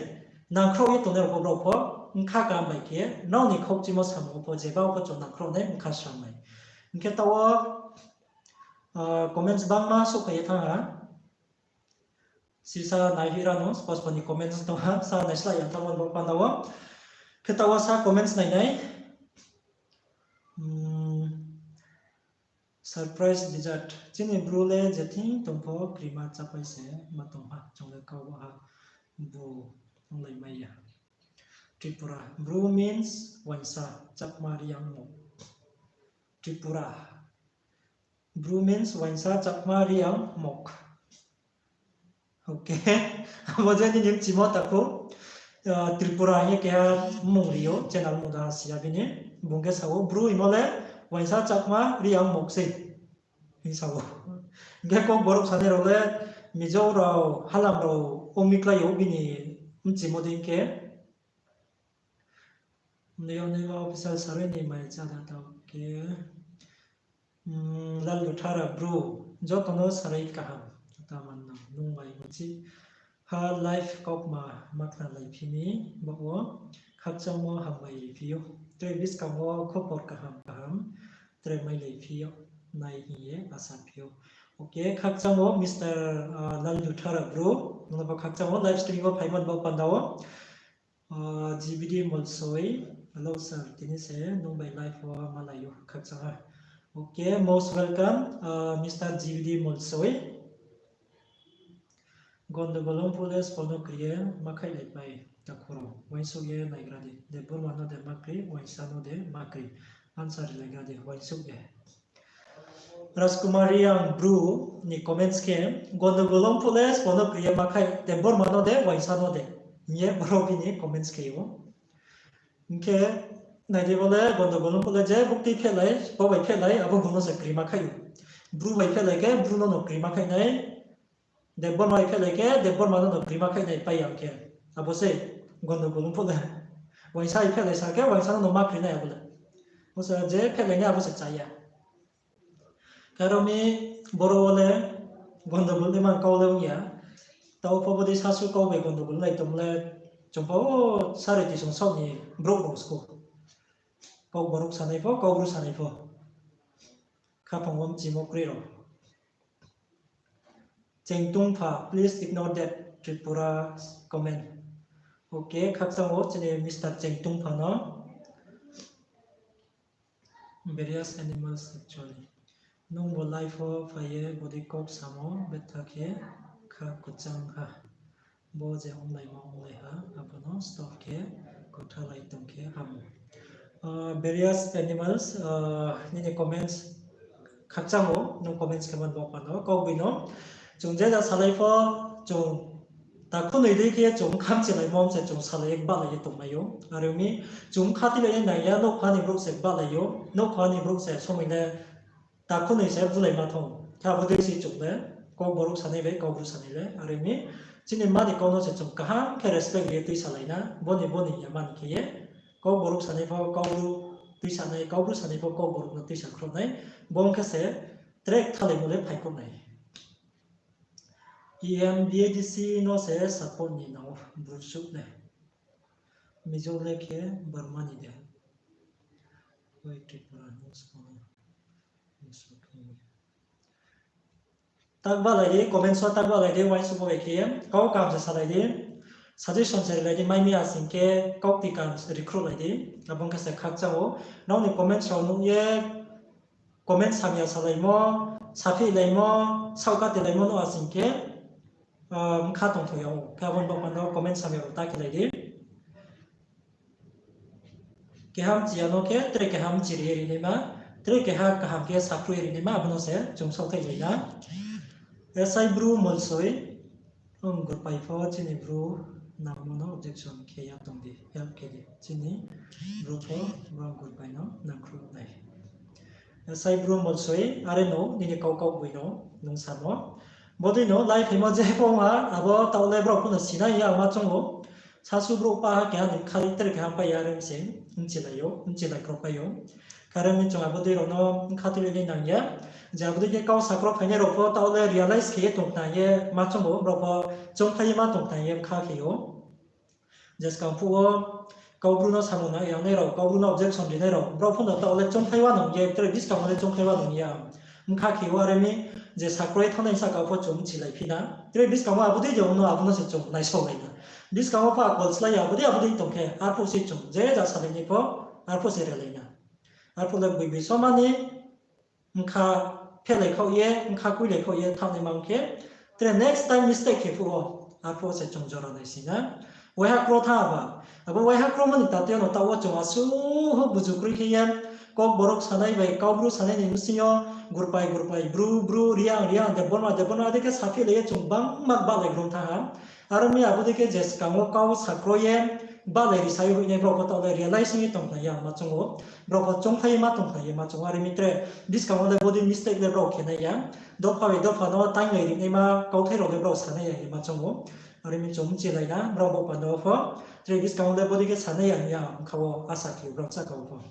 nangkhrouh ye tongnai rao pho brao pho bkha kaham bai khe nrao ni khaukchimo samung wo pho jeba wo pho chung nangkhrouh nai bkha srang nai. Hing khe tao wo, ah, comments bangma souhphai ye thanng ha. Sisa naihira no, spos ni comments tong ha, sa naislai ya tamo bo panda wo. Khe tao wo sa comments nai nai. Hmm, surprise dessert. Chini Bru le je thing tong pho krima chápai se ma tong ha, chung le kau ha, bu onglai mai ya. Tripura. Bru means uaingsa, Chakma, Reang, Mok. Tripura. Bru means uaingsa, Chakma, Reang, Mok. Okay. Abo je nini mchimo takhu, ah, Tripura hing ye keha mmung ri ou, channel mmung da si ya bini. Bung khe sa ou, Bru hingmo le uaingsa, Chakma, Reang, Mok sei hing sa ou. Hing khe Kokborok sanai rao le Mizo rao, Halam rao ong mi klái ou bini mchimo dei khe. Neo neo official sarui ni mai chada tao khe. Hmm, Lal Luthara Bru, joto no sarui kaham. Taman no, nung bai mochi. Ha live kaukma ma khnalai phi mi, bo wo khakchangmo hambai ri phi ou. Tre buskang wo khobor kaham kaham tre mailai phi ou, nai hing ye asa phi ou. Okay, khakchang wo Mister, ah, Lal Luthara Bru, nung no bo khakchang wo live stream wo phaimo ni bo panda wo. Ah, G B D Molsoi, hello sir, tini se nung bai live wo malai ou khakchang ha. Okay, most welcome, ah, Mister G B D Molsoi. Gondogol ong phuh le sbo no kri ye ma khaihlaipai, takhu rao. Uaingsouh ye naigra di. Debbarma no de ma kri, uaingsa no de ma kri. Answer rilaigra di, uaingsouh ye. Rajkumar Reang Bru ni comments khe, gondogol ong phuh le sbo no kri ye ma khai, Debbarma no de, uaingsa no de, hing ye boro bini comments khe ou. Hing khe, nai di bo le, gondogol ong phuh le je buktui phehlai, bo bai phehlai, abo bung no se kri ma khai ou. Bru bai phehlai khe, Bru no no kri ma khai nai. Debbarma bai phehlai khe, Debbarma no no kri ma khai nai pai ya khe. Abo se gondogol ong phuh le. Uaingsa bai phehlai sa khe, uaingsa no no ma kri nai abo le. Bo se je phehlai nai abo se cha ya. Khe aro mi boro wo le gondogol naima kau le ong ya. Taoh pho bodei sasu kau bai gondogol nai tong le, chung pho sari tisong saoh ni brouh rao sku. Kau borok sanai pho, kau bru sanai pho. Khaphang wo mchimo kroi rao. Chengtungpha, please ignore that Tripura comment. Okay, khakchang ou chini Mister Chengtungpha no. Various animals actually. Nung bo live wo phai ye bodei kok samo betha khe kha kuchang ha. Bo je onglaimo onglai ha, abo no stop khe kothalai tong khe hamo. Various animals, nini comments khakchang ou, nung comments khe man bo pano, kaugboino. Chung je ja salai pho, chung takhu noi dei khe chung bkha mchilaimo se chung salai ye gbahlai ye tongmai ou. Are ong mi, chung bkha tuilai ye nang ya, nougkha ni brouh se gbahlai ou, nougkha ni brouh se somoi le takhu noi se bulaima thong. Khe abo dei se chung le, kau borok sanai bai, kau bru sanai le, are ong mi, chini mma ni kau no se chung kaham khe respect ri ye tuisalai na, bo ni bo ni ya mani khe ye, kau borok sanai pho kau bru tuisanai, kau bru sanai pho kau borok no tuisa khrouhnai, bo ong khe se tre kthalaimo le phai khrouhnai. E M B A D C no se support ni nang ou, bru suh le. Mizo le khe Burma ni de. Oi Tripura no support. Tak bahlai di, comments wo tak bahlai di, uaingsouhmo bai khe ye. Kau kaham se salai di, suggestion se rilai di, mai mi ya sing khe kau kti kaham se ri khrouhlai di. Abo ong khe se khakchang ou. Nrao ni comments rao nuh ye, comments hamya salaimo, saphihlaimo, saohkatilaimo nuh ya sing khe, bkha tongthou ya ou. Khe abo ni baoh panda wo comments hamya rao ta khelai di. Keha mchi ya no khe tre keha mchi ri ye rinaima, tre keha kaham khe sakhrouh ye rinaima, abo no se chung saohthaihlai na. Sai bru molsoi, ong gurpai pho chini bru nangmo no objection khe ya tong di, help khe di. Chini bru pho bang gurpai no nangkhruh nai. Sai bru molsoi, are no, nini kau kaugboi no, nung samo. Bodei no, live phaimo je pho ha, abo taoh le brao pho no sinai ya, ma choung ou. Sasu brouh pah ha keha ni khali tre keha pai ya, are se mchilai ou, mchilai khrouhpai ou. Khe are mi chung abo dei rao no bkha tuilai nai nang ya. Je abo dei khe kau sakhrouh phainai rao pho taoh le realize khe ye tong khna ye ma choung ou, brao pho choungkhlai ye ma tong khna ye bkha khe ou. Je skang phuh wo kaubru no samung nai yangnai rao, kaubru no objection rinai rao, brao pho no taoh le choungkhlai wa nang ye, tre buskang wo le choungkhlai wa nang ya. Bkha khe ou are mi, je sakhrouh ye thanngnai saka pho chung mchilai phi na. Tre buskang wo abo dei je ong no abo no se chung naisaolai na. Buskang wo pho akol slái ya, abo dei abo dei tong khe, arphuh se chung je ja salai nai pho, arphuh se relai na. Arphuh le boi boi somani, bkha phelai khaoh ye, bkha kuilai khaoh ye thanngnaima ong khe, tre next time mistake khe phuh wo, arphuh se chung jora naising na. Waiha kro thanng ba, abo waiha kromo ni tate no taoh wo chung asuh buju kroi khe ye, Kokborok sanai bai Kaubru sanai ni bsing yo, Gurpai Gurpai, Bru Bru, Reang Reang, Debbarma Debbarma, adei khe saphihlai ye chung bangma bahlai grong thanng ha. Aro mi abo dei khe je skang wo kau sakro ye, bahlai risa ye hoihnai brao pho taoh le realize ong ye tong khna ya ma choung ou. Brao pho choungkhlai ye ma tong khna ye ma choung ou. Are mi tre buskang wo le bodei mistake le brao khe nai ya. Dopha bai dopha no tainglai rinaima kauthai rao le brao sanai ya hing ye ma choung ou. Are mi chung mchilai na, brao bo panda wo pho tre buskang wo le bodei khe sanai ya hing ye ang bkha wo asa khe ou brao saka wo pho.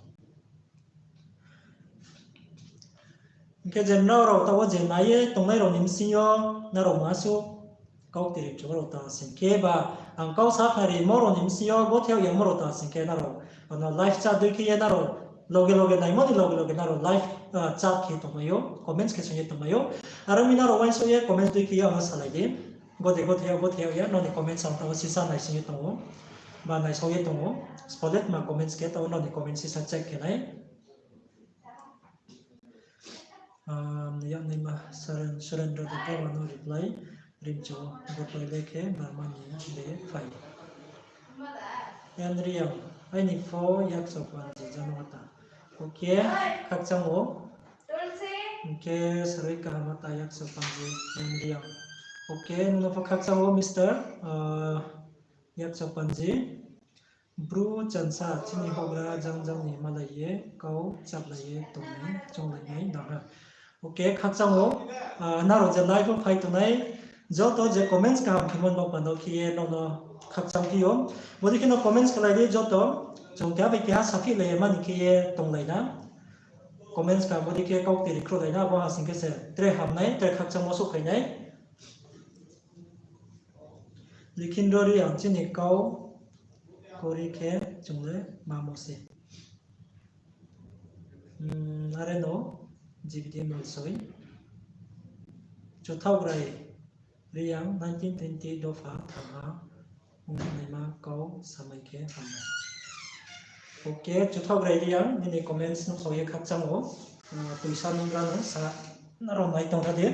Hing khe je nrao rao taoh wo je nai ye tongnai rao ni bsing yo, nrao ma suh kau kti ri chung rao ta sing khe ba, ang kau sa khnarimo rao ni bsing yo, bo theo yamo rao ta sing khe nrao, ano live chat dei khe ye nrao, loge loge naimo ni loge loge nrao live chat khe tongmai ou, comments khe sing ye tongmai ou. Aro mi nrao uaingsouh ye comments dei khe ye ano salai di. Bo de bo theo, bo theo ya, nrao ni comments ang taoh wo sisa naising ye tong ou, ba naisao ye tong ou. Spoiler ma comments khe taoh wo nrao ni comments sisa check khe nai. Yak naima Surendra Debbarma no reply. Rimcho, bo pai le khe Burma ni de phai. N Riang, aini pho Yakso Panji Janwata. Okay, khakchang o. Hing khe sarui kaham ta Yakso Panji, N Riang. Okay, nung no pho khakchang o, Mister, ah, Yakso Panji. Bru chansa chini houhgra jang jang ni malai ye kau chaplai ye tong ni chounglai nai nang ha. Okay, khakchang o, ah, nrao je live wo phai tongnai, joto je comments kaham khe mon bo panda khe ye nrao no khakchang phi ou. Bodei khe no comments khlai di joto, chung keha bai keha saphihlai ye mani khe ye tonglai na. Comments kaham bodei khe kau tiri khrouhlai na, abo ha sing khe se tre hamnai, tre khakchangmo souhphai nai. Likhindro Riang chini kau kori khe chung le mamo se. Hmm, are no G B D Malsoi. Chuthaograi Riang nineteen twenty dopha thangha ongnaima kau samai khe hamnai. Okay, Chuthaograi Riang, nini comments no khau ye khakchang o. Ah, tuisa nungra no sa, nrao nai tong ra di.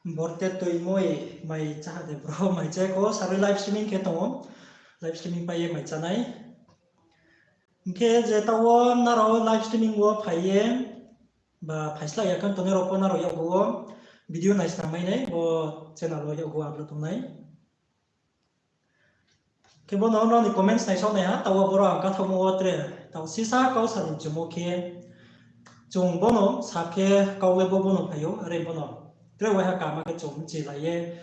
Borte toi moi mai chá de bro, mai chá kho, sarui live streaming khe tong ou. Live streaming pai ye mai chá nai. Hing khe je taoh wo nrao live streaming wo phai ye, ba phaislai ya khe tongnai rao pho nrao yakgu wo video naisnang mai nai, bo channel wo yakgu upload ong nai. Khe bono nrao ni comments naisao nai ha, taoh wo boro ang kathaohmo wo tre, taoh sisa kau sa ni chumo khe, chung bono sa khe kau le bo bono phai ou, are bono tre waiha kama khe chung mchilai ye,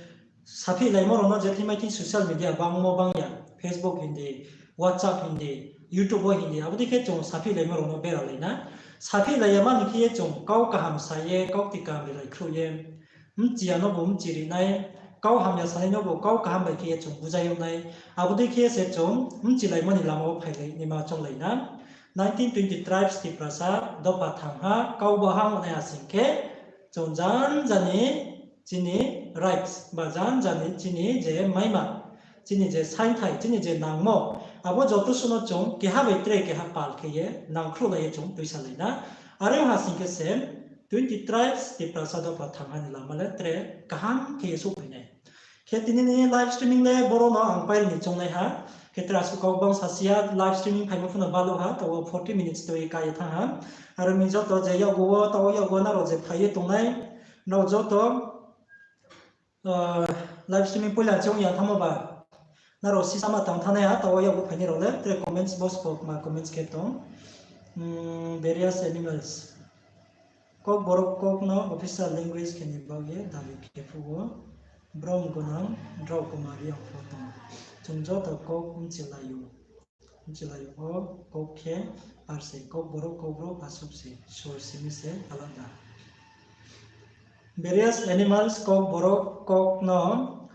saphihlaimo rao no je thing mai thing social media bangmo bang ya, Facebook hing di, WhatsApp hing di, YouTube wo hing di, abo dei khe chung saphihlaimo rao no beralai na. Saphihlai ya mani khe ye chung kau kaham sa ye, kau kti kaham rilai khruh ye, mchi ya nobu mchiri nai, kau hamya sanai nobu kau kaham bai khe ye chung bujai yag nai. Abo dei khe se chung mchilaimo ni lama wo phailai naima chounglai na. Nineteen twenty tribes Tiprasa dopha thangha kau bahang nai ha sing khe, chung janja ni chini rights ba janja ni chini je maima, chini je saingthai, chini je nangmo, abo joto suh no chung keha bai tre keha pal khe ye nangkhruhlai ye chung tuisalai na. Are ha sing khe se twenty tribes Tiprasa dopha thangha ni lama le tre kaham khe ye souhphai nai. Khe tini ni live streaming le boro no ang pairi ni choungnai ha. Khe tre asuh kau bang sasi ya live streaming phaimo phuno baluh ha, taoh wo forty minutes toi ka ye thanng ha. Aro ni joto je yakgu wo, taoh wo yakgu wo nrao je phai ye tongnai, nrao joto, ah, live streaming poila choung ya thanngmo ba, nrao sisama tang thanngnai ha, taoh wo yakgu phainai rao le tre comments box wo kma comments khe tong. Hmm, various animals. Kokborok kok no official language khe ni baoh ye dabi khe phuh wo. Brom gonang drao Kumar Reang pho tong ou. Chung joto kok mchilai ou. Mchilai ou, kok khe ar se, Kokborok, Kokbru asuh se, sur simi se alada. Various animals, Kokborok kok no,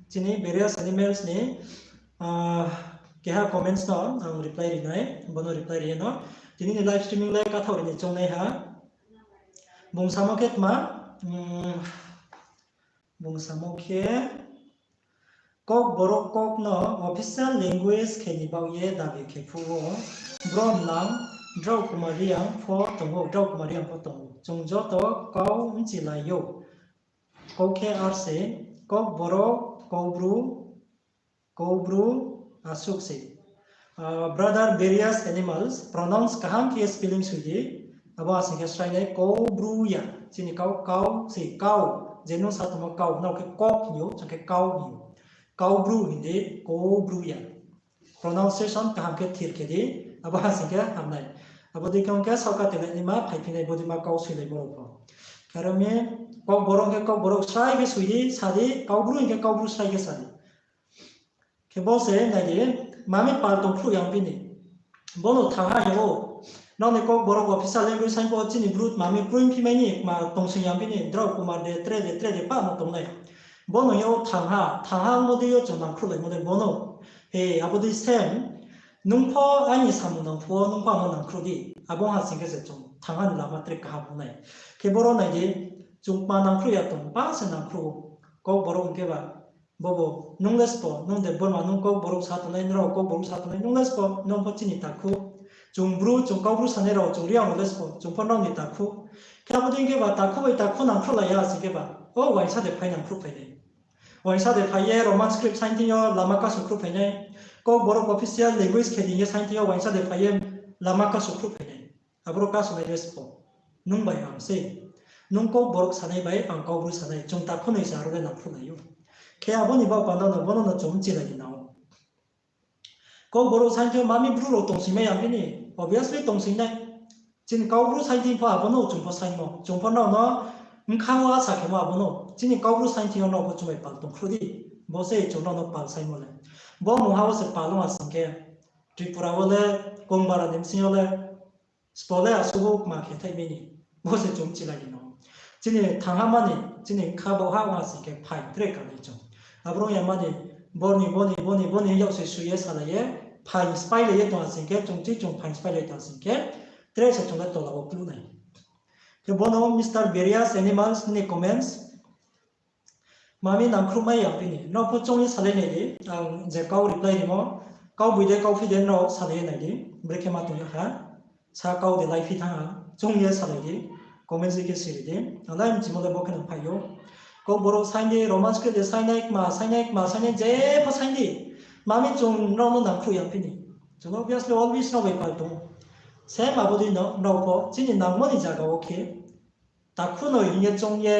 chini various animals ni, ah, keha comments no ang reply ri nai, bono reply ri ye no. Tini ni live streaming le kathaoh ri ni choungnai ha. Bung samo khe tma, mm, bung samo khe, Kokborok kok no official language khe ni baoh ye dabi khe phuh wo, brom nang drao Kumar Reang pho tong ou, drao Kumar Reang pho tong ou. Chung joto kau mchilai ou. Kok khe ar se, Kokborok, Kokbru, Kokbru asuh se. Ah, brother, various animals, pronounce kaham khe spelling soi di. Abo asing khe srai nai, Kokbru ya. Chini kau, kau se, kau. Je nung sa tongmo kau, nrao khe kok hing ou, chung khe kau hing ou. Kokbru hing di, Kokbru ya. Pronunciation kaham khe thir khe di, abo asing khe ham nai. Abo dei khe ong khe saohka tele naima phaiphi nai, bodei ma kau soilai borok pho. Khe aro mi Kokborok khe Kokborok srai khe soi di, sa di, Kokbru hing khe Kokbru srai khe sa di. Khe bo se nai di, mami pal tong phruh yang bini. Bono thanng ha hing ou. Nrao ni Kokborok official language saing pho chini Bru mami kroi phi mai ni, kma tong sing yang bini, drao Kumar de, tre de, tre de, pah no tong nai. Bono yo thangha, thangha ongmo dei yo chung nangkhruhlaimo le bono. He, abo dei same, nung pho aini samung nang phuh wo, nung pho ang no nangkhruh di. Abo ha sing khe se chung thangha ni lama tre kaham ong nai. Khe boro nai di, chung kma nangkhruh ya tong, ba se nangkhruh ou. Kokborok hing khe ba, bobo, nung le sbo, nung Debbarma, nung Kokborok sa tongnai, nrao Kokborok sa tongnai, nung le sbo, nung pho chini takhu. Chung Bru, chung Kaubru sanai rao, chung Reang rao le sbo, chung pho nrao ni takhu. Khe abo dei khe ba, takhu bai takhu nangkhruhlai ya sing khe ba, o uaingsa de phai nangkhruh phai nai. Uaingsa de phai ye Roman script saing thing yo lama kasu khruh phai nai. Kokborok official language khe di hing ye saing thing yo uaingsa de phai ye lama kasu khruh phai nai. Aboro kasu nai le sbo. Nung bai ang sei. Nung Kokborok sanai bai ang Kaubru sanai. Chung takhu noi se aro le nangkhruhlai ou. Khe abo ni baoh panda no bono no chung mchilai ni nang ou. Kokborok saing thing yo mami Bru rao tongsing mai ya phi ni? Obviously tongsing nai. Chini Kaubru saing thing pho abo no chung pho saingmo. Chung pho nrao no bkha wo asa khemo abo no. Chini Kaubru saing thing yo nrao pho chung bai pal tongkhruh di. Bo se chung nrao no pal saingmo le. Bo mungha wo se pal ong ha sing khe, Tripura wo le, Kongbara ni bsing yo le, sbo le asuh bo kma khe thaih mi ni, bo se chung mchilai ni no. Chini thangha mani, chini kha bo ha ong ha sing khe phaing tre kanai chung. Aboro ya mani, boni, boni, boni, boni yak se sui ye salai ye, phaing spáilai ye tong ha sing khe, chung chi chung phaing spáilai tong ha sing khe, tre se chung le tola wo kluh nai. Khe bono Mister Various Animals ni comments, mami nangkhruh mai ya phi ni? Nrao pho choung ye salai nai di, ang je kau reply rimo, kau boi de, kau phi de, nrao salai ye nai di, brekhe ma tong ya ha, sa kau de lai phi thanng ha, choung ye salai di, comment se khe siri di, ang lai mchimo le bo khe no phai ou. Kokborok saing di, Roman script de saing nai, kma saing nai, kma saing nai, jepho saing di, mami chung nrao no nangkhruh ya phi ni? Chung no obviously always nrao bai pal tong ou. Same abo dei no nrao pho chini nangmo ni zaga wo khe, takhu no hing ye choung ye,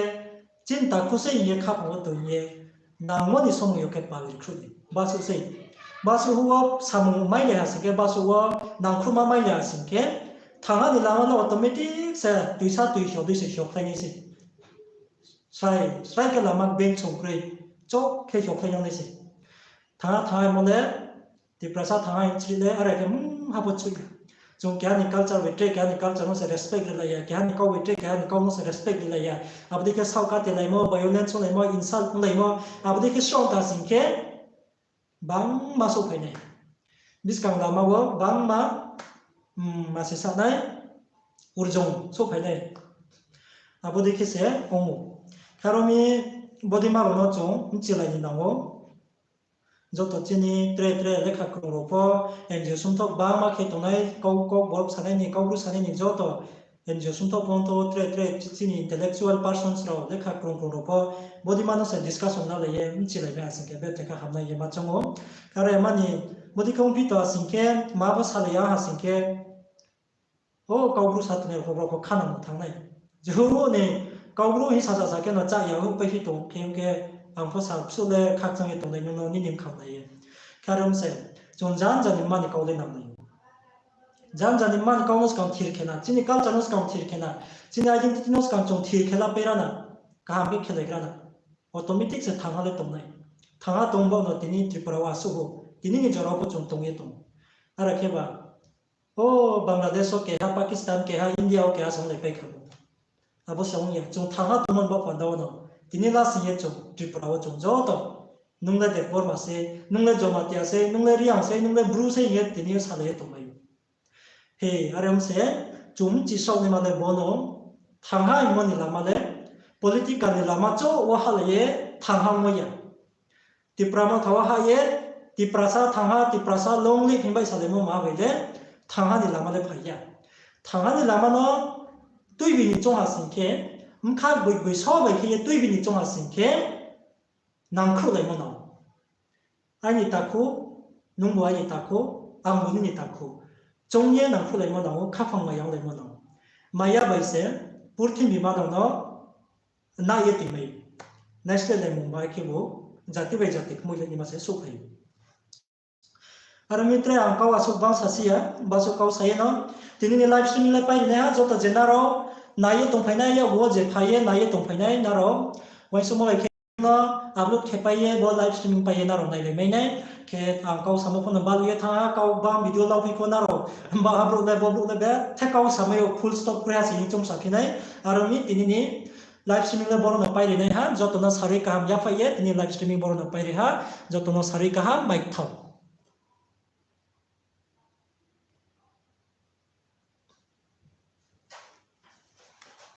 chini takhu se hing ye khaphang wo tong ye, nangmo ni somoi yo khe pal ri khruh di. Basuh sei. Basuh wo samung mailai ha sing khe, basuh wo nangkhruhma mailai ha sing khe, thangha ni lama no automatic se tuisa tui hyo dei se hyokhlai nai se. Srai, srai khe lama beng chung kroi, chouh khe hyokhlai nai se. Thangha thangha mo le, Tiprasa thangha hing chri le, are khe mungha pho chri ya. Chung keha ni culture bai tre keha ni culture no se respect rilai ya, keha ni kau bai tre keha ni kau no se respect rilai ya. Abo dei khe saoh katelaimo, violence onglaimo, insult onglaimo, abo dei khe srouh ta sing khe, bangma souhphai nai. Buskang lama wo bangma, ma se sanai, urjong souhphai nai. Abo dei khe se ong ou. Khe aro mi bodei ma rao no chung mchilai ni nang ou. Joto chini tre tre lekha krung rao pho, N G O sumthoh bangma khe tongnai, kau, Kokborok sanai ni, Kaubru sanai ni joto N G O sumthoh pho ongtho tre tre chini intellectual persons rao, lekha krung krung rao pho, bodei ma no se discussion lalai ye mchilai mai ha sing khe, bethe kha hamnai ye ma choung ou. Khe are mani, bodei khe ongphi to ha sing khe, ma pho salai ya ha sing khe, o Kaubru sa tongnai rao pho, brao pho khanamo thanng nai. Jehu ni Kaubru hing sasa sa khe no chá ya, o paiphi tong khe ong khe, ang pho sa bsuh le khakchang ye tongnai nung no nini mkhang nai ye. Khe are ong se, chung janja ni mani kau le nang nai. Janja ni mani kau no skang thir khe na, chini culture no skang thir khe na, chini identity no skang chung thir khe la pai ra na, kaham khe khelai gra na. Automatic se thangha le tongnai. Thangha tong bo no tini Tripura wo asuh ou, tini ni jora pho chung tong ye tong. Are khe ba, o Bangladesh wo keha, Pakistan keha, India wo keha songlai pai kha bo. Abo se ong ya, chung thangha tongmo ni baoh panda wo no, tini lasing ye chung Tripura wo chung joto, nung le Debbarma se, nung le Jomatia se, nung le Reang se, nung le Bru se hing ye tini yo salai ye tongmai ou. He, are ong se, chung mchi saoh naima le bo no, thangha hingmo ni lama le, political ni lama chouh wo halai ye thangha ongmo ya. Tipra Motha wo ha ye, Tiprasa thangha, Tiprasa long live hing bai salaimo ma bai le, thangha ni lama le phai ya. Thangha ni lama no tuibi ni choung ha sing khe, bkha boi boi so bai khe ye tuibi ni choung ha sing khe, nangkhruhlaimo nang. Aini takhu, nungbu aini takhu, angbu nini takhu. Choung ye nangkhruhlaimo nang ou, khaphang maya onglaimo nang ou. Maya bai se, purthimbi manang no, na ye toimai. Naisle laimung bai khebu, jati bai jati kmui le nima se souhphai ou. Aro mi tre ang kau asuh bang sasi ya, basuh kau sa ye no. Tini ni live streaming le pai rinaiha, joto je nrao nai ye tongphainai, yakgu wo je phai ye nai ye tongphainai nrao. Uaingsouhmo bai khe no upload khe pai ye, bo live streaming pai ye nrao nailai mai nai. Khe ang kau samo pho no balu ye thanng ha, kau bang video lauphi pho nrao, ba abrouh le, bo brouh le bethe kau samai yo full stop kre ha se hing choung saphi nai. Aro mi tini ni Live streaming le boro no pairi nai ha, joto no sarui kaham yaphaih ye, tini live streaming boro no pairi ha, joto no sarui kaham maikthao.